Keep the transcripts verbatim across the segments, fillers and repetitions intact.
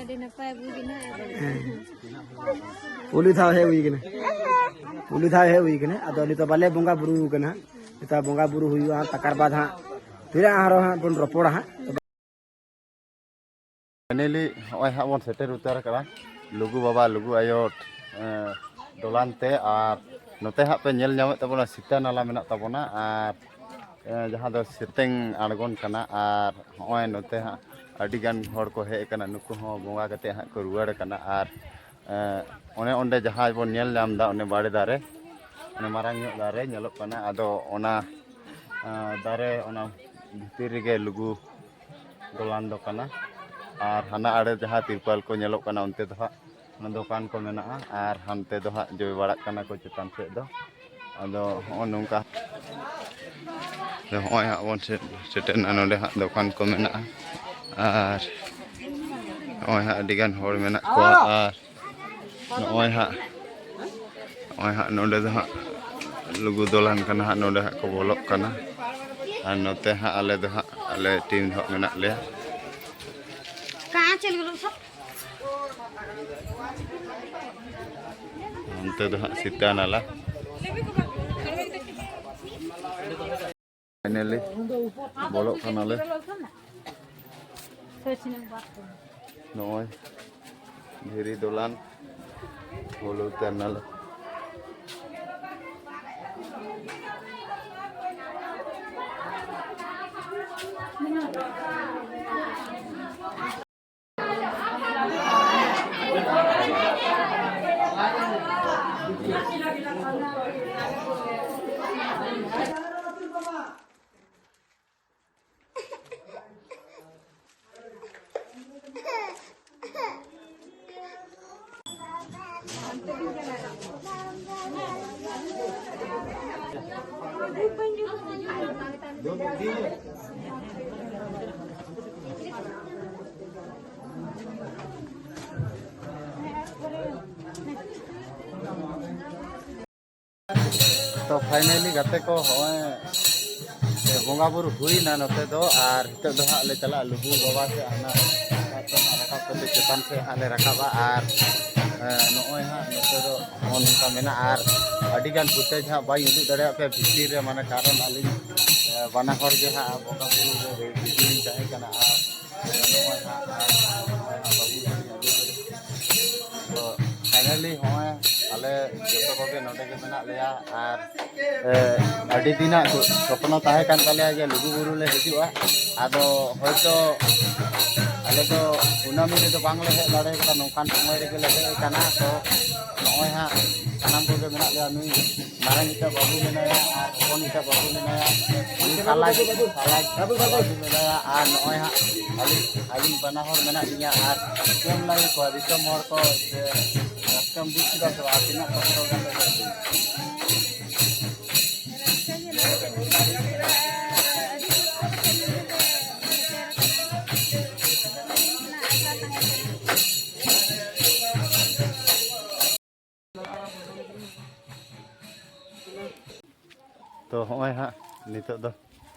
ᱟᱹᱰᱤ ᱱᱟᱯᱟᱭ ᱵᱩᱡᱽ ᱮᱱᱟ᱾ ᱦᱮᱸ᱾ ᱯᱩᱭᱞᱩ ᱫᱷᱟᱣ ᱦᱮᱡ ᱦᱩᱭ ᱠᱟᱱᱟ᱾ ᱯᱩᱭᱞᱩ ᱫᱷᱟᱣ ᱦᱮᱡ ᱦᱩᱭ ᱠᱟᱱᱟ᱾ ᱟᱫᱚ ᱱᱤᱛᱚᱜ ᱵᱟᱞᱮ ᱵᱚᱸᱜᱟ ᱵᱩᱨᱩ ᱠᱟᱱᱟ ᱦᱟᱸᱜ᱾ ᱱᱤᱛᱚᱜ ᱵᱚᱸᱜᱟ ᱵᱩᱨᱩ ᱦᱩᱭᱩᱜᱼᱟ, ᱛᱟᱠᱟᱨ ᱵᱟᱫ ᱦᱟᱸᱜ ᱯᱷᱤᱨ ᱟᱨᱦᱚᱸ ᱦᱟᱸᱜ ᱵᱚᱱ ᱨᱚᱯᱚᱲᱟ ᱦᱟᱸᱜ᱾ ᱯᱷᱟᱭᱱᱮᱞᱤ ᱦᱚᱸᱜᱼᱚᱭ ᱦᱟᱸᱜ ᱵᱚᱱ ᱥᱮᱴᱮᱨ ᱩᱛᱟᱹᱨ ᱠᱟᱱᱟ ᱞᱩᱜᱩ ᱵᱟᱵᱟ, ᱞᱩᱜᱩ ᱟᱭᱳ, ᱮᱸ, ᱫᱚᱞᱟᱱ ᱛᱮ᱾ ᱟᱨ ᱱᱚᱛᱮ ᱦᱟᱸᱜ ᱯᱮ ᱧᱮᱞ ᱧᱟᱢᱮᱫ ᱛᱟᱵᱚᱱᱟ, ᱥᱤᱛᱟᱹ ᱱᱟᱞᱟ ᱢᱮᱱᱟᱜ ᱛᱟᱵᱚᱱᱟ᱾ ᱟᱨ, ᱮᱸ, ᱡᱟᱦᱟᱸ ᱫᱚ ᱥᱮᱛᱮᱝ ᱟᱬᱜᱚᱱ ᱠᱟᱱᱟ᱾ ᱟᱨ ᱦᱚᱸᱜᱼᱚᱭ ᱱᱚᱛᱮ ᱦᱟᱸᱜ ᱟᱹᱰᱤ ᱜᱟᱱ ᱦᱚᱲ ᱠᱚ ᱦᱮᱡ ᱟᱠᱟᱱᱟ, ᱱᱩᱠᱩ ᱦᱚᱸ ᱵᱚᱸᱜᱟ ᱠᱟᱛᱮ ᱦᱟᱸᱜ ᱠᱚ ᱨᱩᱣᱟᱹᱲ ᱠᱟᱱᱟ᱾ ᱟᱨ, ᱮᱸ, ᱚᱱᱮ ᱚᱸᱰᱮ ᱡᱟᱦᱟᱸ ᱵᱚᱱ ᱧᱮᱞ ᱧᱟᱢ ᱮᱫᱟ, ᱚᱱᱮ ᱵᱟᱲᱮ ᱫᱟᱨᱮ, ᱚᱱᱮ ᱢᱟᱨᱟᱝ ᱧᱚᱜ ᱫᱟᱨᱮ ᱧᱮᱞᱚᱜ ᱠᱟᱱᱟ, ᱟᱫᱚ ᱚᱱᱟ, ᱮᱸ, ᱫᱟᱨᱮ ᱚᱱᱟ ᱵᱷᱤᱛᱤᱨ ᱨᱮᱜᱮ ᱞᱩᱜᱩ ᱫᱚᱞᱟᱱ ᱫᱚ ᱠᱟᱱᱟ᱾ ᱟᱨ ᱦᱟᱱᱟ ᱟᱲᱮ ᱡᱟᱦᱟᱸ ᱛᱤᱨᱯᱟᱞ ᱠᱚ ᱧᱮᱞᱚᱜ ᱠᱟᱱᱟ, ᱚᱱᱛᱮ ᱫᱚ ᱦᱟᱸᱜ ᱚᱱᱟ ᱫᱚᱠᱟᱱ ᱠᱚ ᱢᱮᱱᱟᱜᱼᱟ᱾ ᱟᱨ ᱦᱟᱱᱛᱮ ᱫᱚ ᱦᱟᱸᱜ ᱡᱚᱵᱮ ᱵᱟᱲᱟᱜ ᱠᱟᱱᱟ ᱠᱚ ᱪᱮᱛᱟᱱ ᱥᱮᱫ ᱫᱚ᱾ ᱟᱫᱚ ᱦᱚᱸᱜᱼᱚ ᱱᱚᱝᱠᱟ᱾ ᱟᱫᱚ ᱦᱚᱸᱜᱼᱚᱭ ᱦᱟᱸᱜ ᱵᱚᱱ ᱥᱮ-, ᱥᱮᱴᱮᱨᱱᱟ, ᱱᱚᱸᱰᱮ ᱦᱟᱸᱜ ᱫᱚᱠᱟᱱ ᱠᱚ ᱢᱮᱱᱟᱜᱼᱟ᱾ ᱟᱨ ᱱᱚᱜᱼᱚᱭ ᱦᱟᱸᱜ ᱟᱹᱰᱤᱜᱟᱱ ᱦᱚᱲ ᱢᱮᱱᱟᱜ ᱠᱚᱣᱟ᱾ ᱟᱨ ᱱᱚᱜᱼᱚᱭ ᱦᱟᱸᱜ, ᱱᱚᱜᱼᱚᱭ ᱦᱟᱸᱜ ᱱᱚᱸᱰᱮ ᱫᱚ ᱦᱟᱸᱜ ᱞᱩᱜᱩ ᱫᱚᱞᱟᱱ ᱠᱟᱱᱟ ᱦᱟᱸᱜ, ᱱᱚᱸᱰᱮ ᱦᱟᱸᱜ ᱠᱚ ᱵᱚᱞᱚᱜ ᱠᱟᱱᱟ᱾ ᱟᱨ ᱱᱚᱛᱮ ᱦᱟᱸᱜ ᱟᱞᱮ ᱫᱚ ᱦᱟᱸᱜ, ᱟᱞᱮ ᱴᱤᱢ ᱫᱚ ᱦᱟᱸᱜ ᱢᱮᱱᱟᱜ ᱞᱮᱭᱟ᱾ ᱠᱟᱦᱟᱸ ᱪᱚᱞ ᱜᱮ ᱞᱳᱜ ᱥᱚᱵ? ᱚᱱᱛᱮ ᱫᱚ ᱦᱟᱸᱜ ᱥᱤᱛᱟᱹ ᱱᱟᱞᱟ᱾ ᱯᱷᱟᱭᱱᱮᱞᱤ ᱵᱚᱞᱚᱜ ᱠᱟᱱᱟᱞᱮ᱾ ᱱᱚᱜᱼᱚᱭ ᱫᱷᱤᱨᱤ ᱫᱚᱞᱟᱱ ᱵᱚᱞᱚ ᱩᱛᱟᱹᱨ ᱱᱟᱞᱮ᱾ ᱛᱚ ᱯᱷᱟᱭᱱᱮᱞᱤ ᱜᱟᱛᱮ ᱠᱚ, ᱦᱚᱸᱜᱼᱚᱭ ᱵᱚᱸᱜᱟ ᱵᱩᱨᱩ ᱦᱩᱭᱱᱟ ᱱᱚᱛᱮ ᱫᱚ, ᱟᱨ ᱱᱤᱛᱚᱜ ᱫᱚ ᱦᱟᱸᱜ ᱞᱮ ᱪᱟᱞᱟᱜᱼᱟ ᱞᱩᱜᱩ ᱵᱟᱵᱟ ᱥᱮ ᱦᱟᱱᱟ ᱨᱟᱠᱟᱵ ᱠᱟᱛᱮ ᱪᱮᱛᱟᱱ᱾ ᱪᱮᱛᱟᱱ ᱥᱮᱫ ᱦᱟᱸᱜ ᱞᱮ ᱨᱟᱠᱟᱵᱟ᱾ ᱟᱨ ᱮ, ᱱᱚᱜᱼᱚᱭ ᱦᱟᱸᱜ ᱱᱚᱛᱮ ᱫᱚ ᱱᱚᱜᱼᱚ ᱱᱚᱝᱠᱟ ᱢᱮᱱᱟᱜᱼᱟ᱾ ᱟᱨ ᱟᱹᱰᱤᱜᱟᱱ footage ᱦᱟᱸᱜ ᱵᱟᱹᱧ ᱩᱫᱩᱜ ᱫᱟᱲᱮᱭᱟᱜ ᱯᱮᱭᱟ ᱵᱷᱤᱛᱤᱨ ᱨᱮ, ᱢᱟᱱᱮ ᱠᱟᱨᱚᱱ ᱟᱹᱞᱤᱧ ᱮ, ᱵᱟᱱᱟ ᱦᱚᱲ ᱜᱮ ᱦᱟᱸᱜ ᱵᱚᱸᱜᱟ ᱵᱩᱨᱩ ᱨᱮ ᱵᱤᱡᱤ ᱞᱤᱧ ᱛᱟᱦᱮᱸ ᱠᱟᱱᱟ᱾ ᱟᱨ ᱱᱚᱜᱼᱚᱭ ᱦᱟᱸᱜ ᱟᱨ ᱱᱚᱜᱼᱚᱭ ᱦᱟᱸᱜ ᱵᱟᱹᱵᱩ ᱛᱟᱹᱞᱤᱧ ᱟᱹᱜᱩ ᱠᱟᱫᱮ᱾ ᱛᱚ finally ᱦᱚᱸᱜᱼᱚᱭ ᱟᱞᱮ ᱡᱚᱛᱚ ᱠᱚᱜᱮ ᱱᱚᱰᱮ ᱜᱮ ᱢᱮᱱᱟᱜ ᱞᱮᱭᱟ᱾ ᱟᱨ ᱮ, ᱟᱹᱰᱤ ᱫᱤᱱᱟᱜ ᱥᱚᱯᱱᱚ ᱛᱟᱦᱮᱸ ᱠᱟᱱ ᱛᱟᱞᱮᱭᱟ ᱡᱮ ᱞᱩᱜᱩᱵᱩᱨᱩ ᱞᱮ ᱦᱤᱡᱩᱜᱼᱟ᱾ ᱟᱫᱚ ᱦᱚᱭᱛᱚ ᱟᱞᱮ ᱫᱚ ᱠᱩᱱᱟᱹᱢᱤ ᱨᱮᱫᱚ ᱵᱟᱝᱞᱮ ᱦᱮᱡ ᱫᱟᱲᱮ ᱠᱟᱫᱟ, ᱱᱚᱝᱠᱟᱱ ᱥᱚᱢᱚᱭ ᱨᱮᱜᱮ ᱞᱮ ᱦᱮᱡ ᱟᱠᱟᱱᱟ᱾ ᱛᱚ ᱱᱚᱜᱼᱚᱭ ᱦᱟᱸᱜ ᱥᱟᱱᱟᱢ ᱠᱚᱜᱮ ᱢᱮᱱᱟᱜ ᱞᱮᱭᱟ, ᱱᱩᱭ ᱢᱟᱨᱟᱝ ᱤᱡ ᱵᱟᱹᱵᱩ ᱢᱮᱱᱟᱭᱟ ᱟᱨ ᱦᱚᱯᱚᱱ ᱤᱡ ᱵᱟᱹᱵᱩ ᱢᱮᱱᱟᱭᱟ, ᱩᱱᱤ ᱥᱟᱞᱟᱭ ᱥᱟᱞᱟᱭ ᱵᱟᱹᱵᱩ ᱢᱮᱱᱟᱭᱟ᱾ ᱟᱨ ᱱᱚᱜᱼᱚᱭ ᱦᱟᱸᱜ ᱟᱹᱞᱤᱧ ᱟᱹᱞᱤᱧ ᱵᱟᱱᱟ ᱦᱚᱲ ᱢᱮᱱᱟᱜ ᱞᱤᱧᱟ᱾ ᱟᱨ ᱪᱮᱫ ᱮᱢ ᱞᱟᱹᱭ ᱟᱠᱚᱣᱟ ᱫᱤᱥᱚᱢ ᱦᱚᱲ ᱠᱚ ᱡᱮ ᱨᱟᱹᱥᱠᱟᱹᱢ ᱵᱩᱡᱽ ᱠᱮᱫᱟ ᱥᱮ ᱵᱟᱝ? ᱛᱤᱱᱟᱹᱜ ᱠᱚᱥᱴᱚ ᱠᱟᱛᱮ ᱠᱚ ᱟᱹᱜᱩᱭᱟ᱾ ᱨᱟᱹᱥᱠᱟᱹ ᱜᱮ ᱞᱟᱹᱭ ᱛᱮ ᱵᱟᱹᱧ ᱵᱩᱡᱷᱟᱹᱣ ᱫᱟᱲᱮᱭᱟᱜ ᱠᱟᱱᱟ᱾ ᱟᱹᱰᱤ ᱫᱩᱠ ᱠᱟᱛᱮ ᱥᱮᱴᱮᱨ ᱟᱠᱟᱱᱟ᱾ ᱟᱹᱰᱤ ᱫᱤᱱ ᱠᱷᱚᱱᱟᱜ ᱟᱥᱟ ᱛᱟᱦᱮᱸ ᱠᱟᱱᱟ᱾ ᱛᱚ ᱦᱚᱸᱜᱼᱚᱭ ᱦᱟᱸᱜ ᱱᱤᱛᱚᱜ ᱫᱚ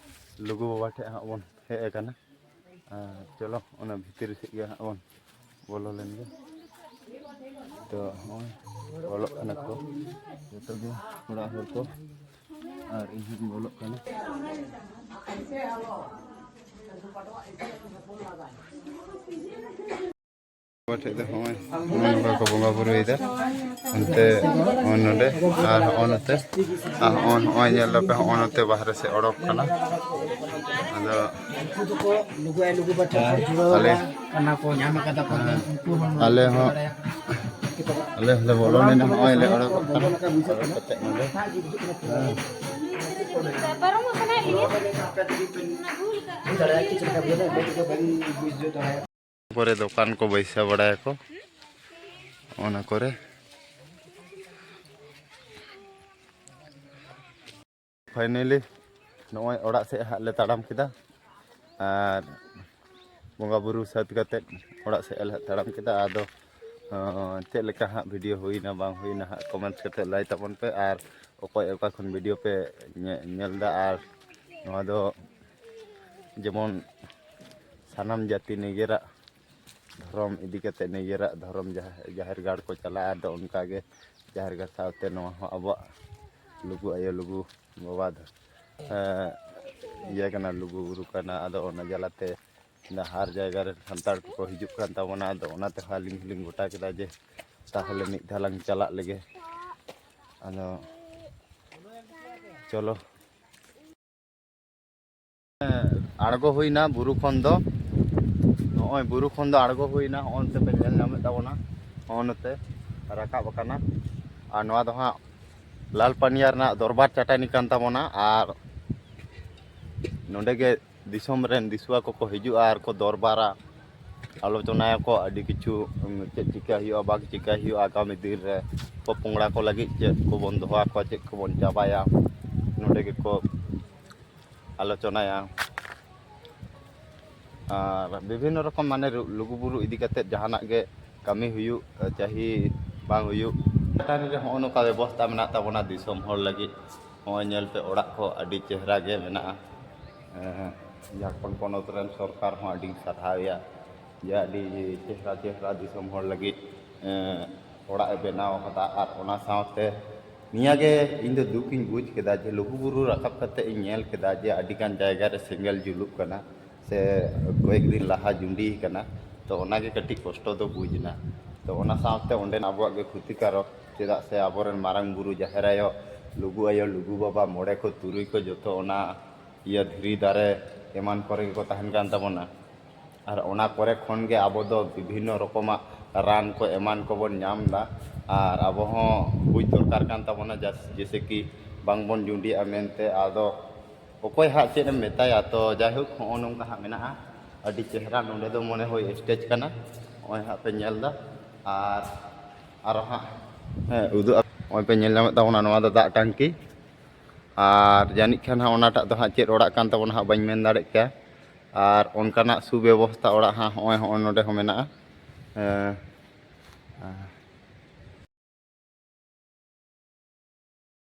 ᱞᱩᱜᱩ ᱵᱟᱵᱟ ᱴᱷᱮᱡ ᱦᱟᱸᱜ ᱵᱚᱱ ᱦᱮᱡ ᱟᱠᱟᱱᱟ᱾ ᱟᱨ ᱪᱚᱞᱚ ᱚᱱᱟ ᱵᱷᱤᱛᱤᱨ ᱥᱮᱫ ᱜᱮ ᱦᱟᱸᱜ ᱵᱚᱱ ᱵᱚᱞᱚ ᱞᱮᱱ ᱜᱮ᱾ ᱛᱚ ᱦᱚᱸᱜᱼᱚᱭ ᱵᱚᱞᱚᱜ ᱠᱟᱱᱟ ᱠᱚ ᱡᱚᱛᱚ ᱜᱮ ᱚᱲᱟᱜ ᱦᱚᱲ ᱠᱚ, ᱟᱨ ᱤᱧ ᱦᱚᱸᱧ ᱵᱚᱞᱚᱜ ᱠᱟᱱᱟ᱾ ᱵᱟᱵᱟ ᱴᱷᱮᱡ ᱫᱚ ᱦᱚᱸᱜᱼᱚᱭ ᱱᱚᱜᱼᱚ ᱱᱚᱝᱠᱟ ᱠᱚ ᱵᱚᱸᱜᱟ ᱵᱩᱨᱩᱭᱮᱫᱟ᱾ ᱚᱱᱛᱮ ᱦᱚᱸᱜᱼᱚᱭ ᱱᱚᱰᱮ ᱟᱨ ᱦᱚᱸᱜᱼᱚ ᱱᱚᱛᱮ, ᱟᱨ ᱦᱚᱸᱜᱼᱚᱭ, ᱦᱚᱸᱜᱼᱚᱭ ᱧᱮᱞ ᱫᱟᱯᱮ ᱦᱚᱸᱜᱼᱚ ᱱᱚᱛᱮ ᱵᱟᱦᱨᱮ ᱥᱮᱫ ᱚᱰᱚᱠ ᱠᱟᱱᱟ᱾ ᱟᱫᱚ ᱩᱱᱠᱩ ᱫᱚᱠᱚ ᱞᱩᱜᱩ ᱟᱭᱳ ᱞᱩᱜᱩ ᱵᱟᱵᱟ ᱴᱷᱮᱱ ᱠᱚ ᱦᱮᱸ, ᱡᱩᱲᱟᱹᱣ ᱟᱞᱮ ᱟᱠᱟᱱᱟ ᱠᱚ, ᱧᱟᱢ ᱟᱠᱟᱫᱟ ᱠᱚ᱾ ᱦᱮᱸ, ᱩᱱᱠᱩ ᱦᱚᱸ ᱟᱞᱮ ᱦᱚᱸ, ᱟᱞᱮ ᱦᱚᱸᱞᱮ ᱵᱚᱞᱚ ᱞᱮᱱᱟ᱾ ᱦᱚᱸᱜᱼᱚᱭ ᱞᱮ ᱚᱰᱚᱠᱚᱜ ᱠᱟᱱᱟ᱾ ᱚᱰᱚᱠ ᱠᱟᱛᱮ ᱱᱚᱰᱮ, ᱦᱮᱸ᱾ ᱯᱟᱨᱚᱢ ᱟᱠᱟᱱᱟ ᱤᱭᱟᱹ᱾ ᱚᱱᱟ ᱵᱷᱩᱞ ᱠᱟᱜᱼᱟ᱾ ᱯᱚᱨᱮ ᱫᱚᱠᱟᱱ ᱠᱚ ᱵᱟᱹᱭᱥᱟᱹᱣ ᱵᱟᱲᱟᱭᱟᱠᱚ ᱚᱱᱟ ᱠᱚᱨᱮ᱾ Finally ᱱᱚᱜᱼᱚᱭ ᱚᱲᱟᱜ ᱥᱮᱫ ᱦᱟᱸᱜ ᱞᱮ ᱛᱟᱲᱟᱢ ᱠᱮᱫᱟ, ᱟᱨ ᱵᱚᱸᱜᱟ ᱵᱩᱨᱩ ᱥᱟᱹᱛ ᱠᱟᱛᱮᱫ ᱚᱲᱟᱜ ᱥᱮᱫ ᱞᱮ ᱛᱟᱲᱟᱢ ᱠᱮᱫᱟ᱾ ᱟᱫᱚ ᱪᱮᱫ ᱞᱮᱠᱟ ᱦᱟᱸᱜ video ᱦᱩᱭᱱᱟ ᱵᱟᱝ ᱦᱩᱭᱱᱟ ᱦᱟᱸᱜ comments ᱠᱟᱛᱮᱫ ᱞᱟᱹᱭ ᱛᱟᱵᱚᱱ ᱯᱮ, ᱟᱨ ᱚᱠᱚᱭ ᱚᱠᱟ ᱠᱷᱚᱱ video ᱯᱮ ᱧᱮ- ᱧᱮᱞ ᱮᱫᱟ, ᱟᱨ ᱱᱚᱣᱟ ᱫᱚ ᱡᱮᱢᱚᱱ ᱥᱟᱱᱟᱢ ᱡᱟᱹᱛᱤ ᱱᱤᱡᱮᱨᱟᱜ ᱫᱷᱚᱨᱚᱢ ᱤᱫᱤ ᱠᱟᱛᱮ, ᱱᱤᱡᱮᱨᱟᱜ ᱫᱷᱚᱨᱚᱢ ᱡᱟᱦᱮ-, ᱡᱟᱦᱮᱨ ᱜᱟᱲ ᱠᱚ ᱪᱟᱞᱟᱜᱼᱟ᱾ ᱟᱫᱚ ᱚᱱᱠᱟᱜᱮ ᱡᱟᱦᱮᱨ ᱜᱟᱲ ᱥᱟᱶᱛᱮ ᱱᱚᱣᱟ ᱦᱚᱸ ᱟᱵᱚᱣᱟᱜ ᱞᱩᱜᱩ ᱟᱭᱳ, ᱞᱩᱜᱩ ᱵᱟᱵᱟ ᱫᱷᱚ-, ᱮᱸ, ᱤᱭᱟᱹ ᱠᱟᱱᱟ, ᱞᱩᱜᱩ ᱵᱩᱨᱩ ᱠᱟᱱᱟ᱾ ᱟᱫᱚ ᱚᱱᱟ ᱡᱟᱞᱟᱛᱮ ᱦᱟᱨ ᱡᱟᱭᱜᱟ ᱨᱮᱱ ᱥᱟᱱᱛᱟᱲ ᱠᱚᱠᱚ ᱦᱤᱡᱩᱜ ᱠᱟᱱ ᱛᱟᱵᱚᱱᱟ᱾ ᱟᱫᱚ ᱚᱱᱟ ᱛᱮᱦᱚᱸ ᱟᱹᱞᱤᱧ ᱦᱚᱸᱞᱤᱧ ᱜᱚᱴᱟ ᱠᱮᱫᱟ ᱡᱮ ᱛᱟᱦᱚᱞᱮ ᱢᱤᱫ ᱫᱷᱟᱣ ᱞᱟᱝ ᱪᱟᱞᱟᱜ ᱞᱮᱜᱮ᱾ ᱟᱫᱚ ᱪᱚᱞᱚ, ᱟᱬᱜᱚ ᱦᱩᱭᱱᱟ ᱵᱩᱨᱩ ᱠᱷᱚᱱ ᱫᱚ᱾ ᱱᱚᱜᱼᱚᱭ ᱵᱩᱨᱩ ᱠᱷᱚᱱ ᱫᱚ ᱟᱬᱜᱚ ᱦᱩᱭᱱᱟ᱾ ᱦᱚᱸᱜᱼᱚ ᱱᱚᱛᱮ ᱯᱮ ᱧᱮᱞ ᱧᱟᱢᱮᱫ ᱛᱟᱵᱚᱱᱟ, ᱦᱚᱸᱜᱼᱚ ᱱᱚᱛᱮ ᱨᱟᱠᱟᱵ ᱟᱠᱟᱱᱟ᱾ ᱟᱨ ᱱᱚᱣᱟ ᱫᱚ ᱦᱟᱸᱜ ᱞᱟᱞ ᱯᱟᱹᱱᱤᱭᱟ ᱨᱮᱱᱟᱜ ᱫᱚᱨᱵᱟᱨ ᱪᱟᱹᱴᱟᱹᱱᱤ ᱠᱟᱱ ᱛᱟᱵᱚᱱᱟ᱾ ᱟᱨ ᱱᱚᱸᱰᱮ ᱜᱮ ᱫᱤᱥᱚᱢ ᱨᱮᱱ ᱫᱤᱥᱩᱣᱟ ᱠᱚᱠᱚ ᱦᱤᱡᱩᱜᱼᱟ ᱟᱨ ᱠᱚ ᱫᱚᱨᱵᱟᱨᱟ, ᱟᱞᱳᱪᱚᱱᱟᱭᱟᱠᱚ ᱟᱹᱰᱤ ᱠᱤᱪᱷᱩ, ᱩᱢ, ᱪᱮᱫ ᱪᱤᱠᱟᱹ ᱦᱩᱭᱩᱜᱼᱟ, ᱵᱟᱝ ᱪᱤᱠᱟᱹ ᱦᱩᱭᱩᱜᱼᱟ, ᱟᱜᱟᱢᱤ ᱫᱤᱱ ᱨᱮ ᱯᱚᱯᱚᱝᱲᱟ ᱠᱚ ᱞᱟᱹᱜᱤᱫ ᱪᱮᱫ ᱠᱚᱵᱚᱱ ᱫᱚᱦᱚ ᱟᱠᱚᱣᱟ, ᱪᱮᱫ ᱠᱚᱵᱚᱱ ᱪᱟᱵᱟᱭᱟ, ᱱᱚᱸᱰᱮ ᱜᱮᱠᱚ ᱟᱞᱳᱪᱚᱱᱟᱭᱟ᱾ ᱟᱨ ᱵᱤᱵᱷᱤᱱᱱᱚ ᱨᱚᱠᱚᱢ, ᱢᱟᱱᱮ, ᱨᱩ-, ᱞᱩᱜᱩᱵᱩᱨᱩ ᱤᱫᱤ ᱠᱟᱛᱮᱫ ᱡᱟᱦᱟᱱᱟᱜ ᱜᱮ ᱠᱟᱹᱢᱤ ᱦᱩᱭᱩᱜ, ᱪᱟᱹᱦᱤ ᱵᱟᱝ ᱦᱩᱭᱩᱜ, ᱪᱟᱹᱴᱟᱹᱱᱤ ᱨᱮ ᱦᱚᱸᱜᱼᱚ ᱱᱚᱝᱠᱟ ᱵᱮᱵᱚᱥᱛᱟ ᱢᱮᱱᱟᱜ ᱛᱟᱵᱚᱱᱟ ᱫᱤᱥᱚᱢ ᱦᱚᱲ ᱞᱟᱹᱜᱤᱫ᱾ ᱦᱚᱸᱜᱼᱚᱭ ᱧᱮᱞ ᱯᱮ, ᱚᱲᱟᱜ ᱠᱚ ᱟᱹᱰᱤ ᱪᱮᱦᱨᱟ ᱜᱮ ᱢᱮᱱᱟᱜᱼᱟ᱾ ᱮᱸ, ᱡᱷᱟᱲᱠᱷᱚᱸᱰ ᱯᱚᱱᱚᱛ ᱨᱮᱱ ᱥᱚᱨᱠᱟᱨ ᱦᱚᱸ ᱟᱹᱰᱤᱧ ᱥᱟᱨᱦᱟᱣᱮᱭᱟ ᱡᱮ ᱟᱹᱰᱤ ᱪᱮᱦᱨᱟ ᱪᱮᱦᱨᱟ ᱫᱤᱥᱚᱢ ᱦᱚᱲ ᱞᱟᱹᱜᱤᱫ, ᱮᱸ, ᱚᱲᱟᱜ ᱮ ᱵᱮᱱᱟᱣ ᱟᱠᱟᱫᱟ᱾ ᱟᱨ ᱚᱱᱟ ᱥᱟᱶᱛᱮ ᱱᱤᱭᱟᱹᱜᱮ ᱤᱧ ᱫᱚ ᱫᱩᱠ ᱤᱧ ᱵᱩᱡᱽ ᱠᱮᱫᱟ ᱡᱮ ᱞᱩᱜᱩᱵᱩᱨᱩ ᱨᱟᱠᱟᱵ ᱠᱟᱛᱮ ᱤᱧ ᱧᱮᱞ ᱠᱮᱫᱟ ᱡᱮ ᱟᱹᱰᱤᱜᱟᱱ ᱡᱟᱭᱜᱟ ᱨᱮ ᱥᱮᱸᱜᱮᱞ ᱡᱩᱞᱩᱜ ᱠᱟᱱᱟ ᱥᱮ ᱠᱚᱭᱮᱠ ᱫᱤᱱ ᱞᱟᱦᱟ ᱡᱩᱸᱰᱤ ᱠᱟᱱᱟ᱾ ᱛᱚ ᱚᱱᱟᱜᱮ ᱠᱟᱹᱴᱤᱡ ᱠᱚᱥᱴᱚ ᱫᱚ ᱵᱩᱡᱽ ᱮᱱᱟ᱾ ᱛᱚ ᱚᱱᱟ ᱥᱟᱶᱛᱮ ᱚᱸᱰᱮᱱ ᱟᱵᱚᱣᱟᱜ ᱜᱮ ᱠᱷᱚᱛᱤᱠᱟᱨᱚᱠ, ᱪᱮᱫᱟᱜ ᱥᱮ ᱟᱵᱚᱨᱮᱱ ᱢᱟᱨᱟᱝ ᱵᱩᱨᱩ, ᱡᱟᱦᱮᱨ ᱟᱭᱳ, ᱞᱩᱜᱩ ᱟᱭᱳ, ᱞᱩᱜᱩ ᱵᱟᱵᱟ, ᱢᱚᱬᱮ ᱠᱚ ᱛᱩᱨᱩᱭ ᱠᱚ ᱡᱚᱛᱚ ᱚᱱᱟ ᱤᱭᱟᱹ ᱫᱷᱤᱨᱤ ᱫᱟᱨᱮ ᱮᱢᱟᱱ ᱠᱚᱨᱮ ᱜᱮᱠᱚ ᱛᱟᱦᱮᱱ ᱠᱟᱱ ᱛᱟᱵᱚᱱᱟ᱾ ᱟᱨ ᱚᱱᱟ ᱠᱚᱨᱮ ᱠᱷᱚᱱ ᱜᱮ ᱟᱵᱚ ᱫᱚ ᱵᱤᱵᱷᱤᱱᱱᱚ ᱨᱚᱠᱚᱢᱟᱜ ᱨᱟᱱ ᱠᱚ ᱮᱢᱟᱱ ᱠᱚᱵᱚᱱ ᱧᱟᱢ ᱮᱫᱟ᱾ ᱟᱨ ᱟᱵᱚ ᱦᱚᱸ ᱵᱩᱡᱽ ᱫᱚᱨᱠᱟᱨ ᱠᱟᱱ ᱛᱟᱵᱚᱱᱟ, ᱡᱟᱥ-, ᱡᱮᱭᱥᱮ ᱠᱤ ᱵᱟᱝᱵᱚᱱ ᱡᱩᱸᱰᱤᱜᱼᱟ ᱢᱮᱱᱛᱮ᱾ ᱟᱫᱚ ᱚᱠᱚᱭ ᱦᱟᱸᱜ ᱪᱮᱫ ᱮᱢ ᱢᱮᱛᱟᱭᱟ? ᱛᱚ ᱡᱟᱭᱦᱳᱠ, ᱦᱚᱸᱜᱼᱚ ᱱᱚᱝᱠᱟ ᱦᱟᱸᱜ ᱢᱮᱱᱟᱜᱼᱟ᱾ ᱟᱹᱰᱤ ᱪᱮᱦᱨᱟ ᱱᱚᱸᱰᱮ ᱫᱚ ᱢᱚᱱᱮ ᱦᱳᱭ stage ᱠᱟᱱᱟ, ᱱᱚᱜᱼᱚᱭ ᱦᱟᱸᱜ ᱯᱮ ᱧᱮᱞ ᱮᱫᱟ᱾ ᱟᱨ ᱟᱨᱚ ᱦᱟᱸᱜ, ᱦᱮᱸ, ᱩᱫᱩᱜ ᱟᱯ-, ᱱᱚᱜᱼᱚᱭ ᱯᱮ ᱧᱮᱞ ᱧᱟᱢᱮᱫ ᱛᱟᱵᱚᱱᱟ, ᱱᱚᱣᱟ ᱫᱚ ᱫᱟᱜ ᱴᱟᱝᱠᱤ᱾ ᱟᱨ ᱡᱟᱹᱱᱤᱡ ᱠᱷᱟᱱ ᱦᱟᱸᱜ ᱚᱱᱟᱴᱟᱜ ᱫᱚ ᱦᱟᱸᱜ ᱪᱮᱫ ᱚᱲᱟᱜ ᱠᱟᱱ ᱛᱟᱵᱚᱱᱟ ᱦᱟᱸᱜ ᱵᱟᱹᱧ ᱢᱮᱱ ᱫᱟᱲᱮᱭᱟᱜ ᱠᱮᱭᱟ᱾ ᱟᱨ ᱚᱱᱠᱟᱱᱟᱜ ᱥᱩᱵᱮᱵᱚᱥᱛᱷᱟ ᱚᱲᱟᱜ ᱦᱟᱸᱜ ᱦᱚᱸᱜᱼᱚᱭ, ᱦᱚᱸᱜᱼᱚᱭ ᱱᱚᱸᱰᱮ ᱦᱚᱸ ᱢᱮᱱᱟᱜᱼᱟ᱾ ᱮᱸ,